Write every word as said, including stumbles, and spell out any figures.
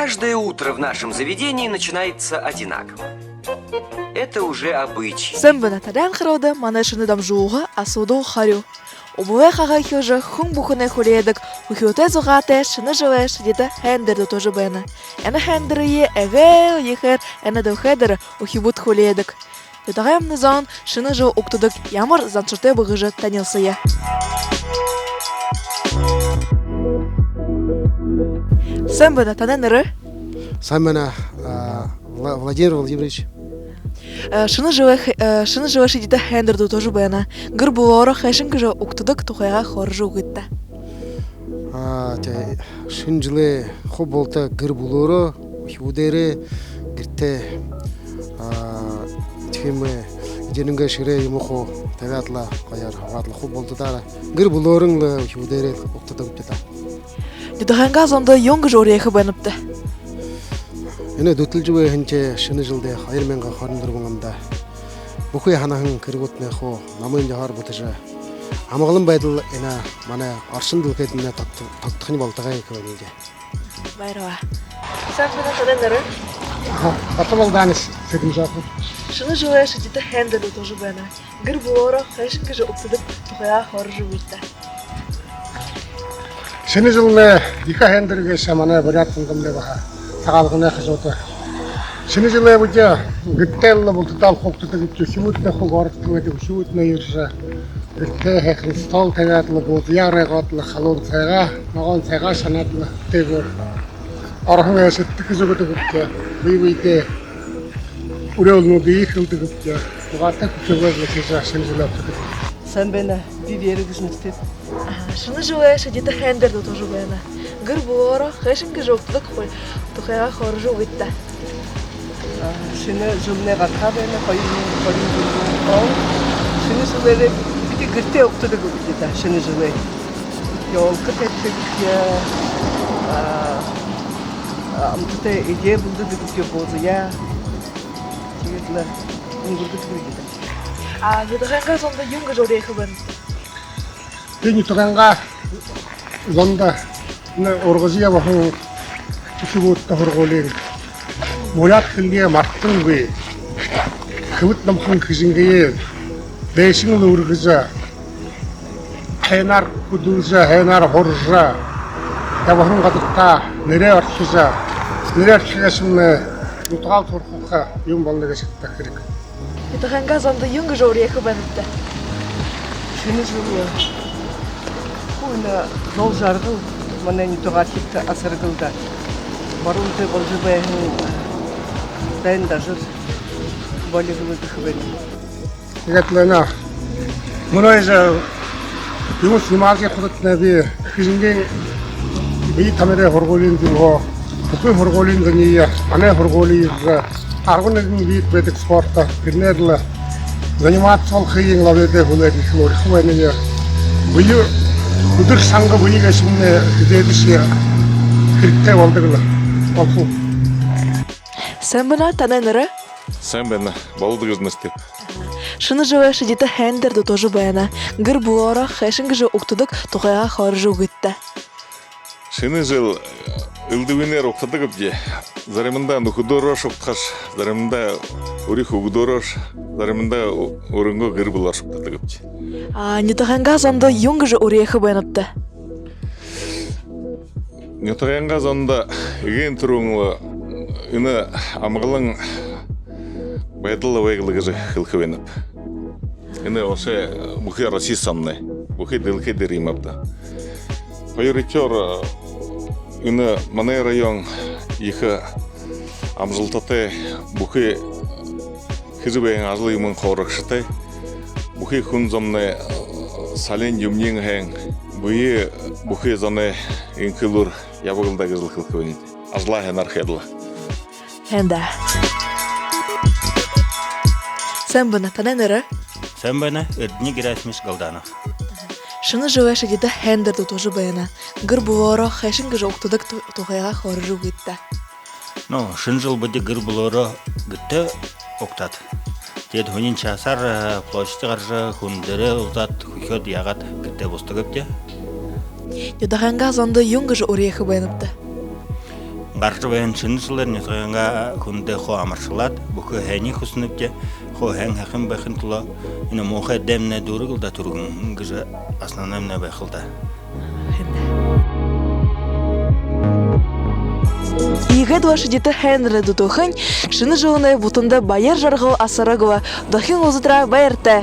Каждое утро в нашем заведении начинается одинаково. Это уже обычай. Сайн байна, таряан харбада манай шэнэ дамжуулга «Асуудал, харюу». Үбэлэй хахад эхилжэ, хүн бүхэнэй хүлеэдэг үхибүүтэй зугаатай шэнэ жэлэй шэдитэ һайндэр дутуулжа байна. Энэ һайндэрые эгээл ехээр энэ дэлхэй дээрэ үхибүүд хүлеэдэг. Нютагаймнай зон шэнэ жэл угтадаг ямар заншалтай бэ гэжэ танилсая. Сайн байна, танай нэрэ? Сайн байна, а, Вла-, Владимир Владимирович. Э, шэнэ жэлэй х-, э, шэнэ жэлэй шэдитэ һайндэр дутуулжа байна. Гэр бүлөөрөө хайшан гэжэ угтадаг тухайгаа хөөржэ үгыт даа. А, тэ, шэнэ жэлээ хуу булта гэр бүлөөрөө, үхибүүдээрээ, гэртээ, а, тиимэ, эдеэнэйнгээ шэрээ юумэ хуу табяад лэ, гоёор һуугаад лэ, хуу бултадаа гэр бүлөөрөө лэ, үхибүүдээрээ угтадаг юм даа. Нютагайнгаа зондо юун гэжэ үреэхэ байнабта? Энэ дүтэлжэ байһан шэнэ жэлдээ, хоёр мянга хорин дүрбэн ондо бүхы һанаһан хэрэгүүднай хуу номой ёһоор бүтэжэ, амгалан байдал энэ манай оршон дэлхэйдэмнай тогт-, тогтохонь болтогой гэхэ байнабди. Баярлаа. Сайн байна, танай нэрэ? Аха, Батабалданов Сэдэмжапов. Шэнэ жэлэй шэдитэ һайндэр дутуулжа байна. Гэр бүлөөрөө хайшан гэжэ угтадаг тухайгаа хөөржэ үгыт даа. Шэнэ жэлнай ехэ һайндэр гээшэ манай буряад хүндэмнай баһа Сагаалганай хажууда. Шэнэ жэлээ бидэ гэртээ лэ бултадаа лэ угтадаг гээбди, үхибүүднай хуу городто байдаг, үхибүүднай ерэжэ, гэртээ һайхан стол табяад лэ, буузаяа урайгаад лэ, халуун сайгаа, ногоон сайгаа шанаад лэ, тээгүүр ороһон ээшэдтэ хэжэ үгэдэг гээбди, бэе бэедээ үреэлнүүдые хэлэдэг гээбди. Зугаатай хүнтэйгөөр лэ хэжэ, шэнэ жэлээ угтадаг. Сайн байна, би Вера гэжэ нэрэтэйб. Аха, шэнэ жэлэй шэдитэ һайндэр дутуулжа байна. Гэр бүлөөрөө хайшан гэжэ угтадаг тухай, тухайгаа хөөржэ үгыт даа. А, шэнэ жэлнай гараха байна, хоёр мянга хорин дүрбэн он. Шэнэ жэлээрээ бидэ гэртээ угтадаг гээбди даа, шэнэ жэлээ. Ёлко табидаг гээбди, а, а, амтатай эдеэ бэлдэдэг гээбди, буузаяа. Тиигээд лэ үнгэргэдэг гээбди даа. А нютагайнгаа зондо юун гэжэ үреэхэ байнабта? Би нютагайнгаа зондо энэ ургажа ябаһан үхибүүдтэ һургуулиин буряад хэлэеэ мартангүй, хэбэд номхон Хэжэнгэеэ дээшэнь лэ үргэжэ, һайнаар хүдэлжэ, һайнаар һуража ябаһан газартаа нэрээ орхижо, нэрээ орхихо гээшэмнай нютагаа лэ һургаха юм болоно гээшэ гэдэг хэрэг. Нютагайнгаа зондо юун гэжэ үреэхэ байнабта? Шэнэ жэл, хуу энэ зол жаргал манай нютагаархидта асарыт даа. Баруунтай боложо байһан дайн дажар болиһон гэхэ байнаб. Тиигээд лэ энэ мүнөө жэл юумэ снималжа ябахадатнай би Хэжэнгын бэе тамирай һургуулиин зүгһөө бүхы һургуулиин зониие манай һургуулиин арбан нэгэн вид байдаг спорто тэрэнээр лэ заниматься болохыень лэ бидэ хүлеэжэ, ехэл уряхаа байнабди. Бэе, үдэр шанга бэе гээшэмнай эдеэдэшье хэрэгтэй болодог лэ болохо. Сайн байна, танай нэрэ? Сайн байна, Болод гэжэ нэрэтэйб. Шэнэ жэлэй шэдитэ һайндэр дутуулжа байна. Гэр бүлөөрөө хайшан гэжэ угтадаг тухайгаа хөөржэ үгыт даа. Шэнэ жэл элдэбынээр угтадаг гээбди. Заримдаа нүхэдөөрөөшье угтахаш, заримдаа үри хүүгэдөөрөөшье, заримдаа ү-, өөрынгөө гэр бүлөөрөөшье угтадаг гээбди. А нютагайнгаа зондо юун гэжэ үреэхэ байнабта? Нютагайнгаа зондо эгээн түрүүн лэ энэ амгалан байдал байг лэ гэжэ хэлэхэ байнаб. Энэ үшөө бүхы Росси соомнай, бүхы дэлхэй дээрэ юм ааб даа. Хоёрдохёор, энэ манай район ехэ амжалтатай, бүхы хэжэ байһан ажал юумэн хубаарагшатай. Бүхы хүн зомнай, э, салин юумэниинь һайн, бэе бүхы зоной энхэ элүүр ябаг лэ даа гэжэл хэлэхэ байнаб. Ажалаа һайнаар хээд лэ. Һайн даа. Сайн байна, танай нэрэ? Сайн байна, Эрдэни Герасимович Галданов. Шэнэ жэлэй шэдитэ һайндэр дутуулжа байна. Гэр бүлөөрөө хайшан гэжэ угтадаг ту-, тухайгаа хөөржэ үгыт даа. Ну, шэнэ жэл бидэ гэр бүлөөрөө гэртээ угтаад. Тиигээд һүниин часаар, э, площадь гаража, хүндэрөө уулзаад, хүхеэд, яагаад гэртээ бусадаг гээбди. Нютагайнгаа зондо юун гэжэ үреэхэ байнабта? Гаража байһан шэнэ жэлээр нютагайнгаа хүндэ хуу амаршалаад, бүхы һайниие хүсэнэбди. Хуу һайн һайхан байхын тула энэ муухай даймнай дүүрэг лэ даа, түргэн гэжэ основноймнай байха лэ даа. Иигээд баһа шэдитэ һайнараа дүтэлхэнь, шэнэ жэлнай бүтэндэ баяр жаргал асараг лэ. Дахин уулзатараа баяртай.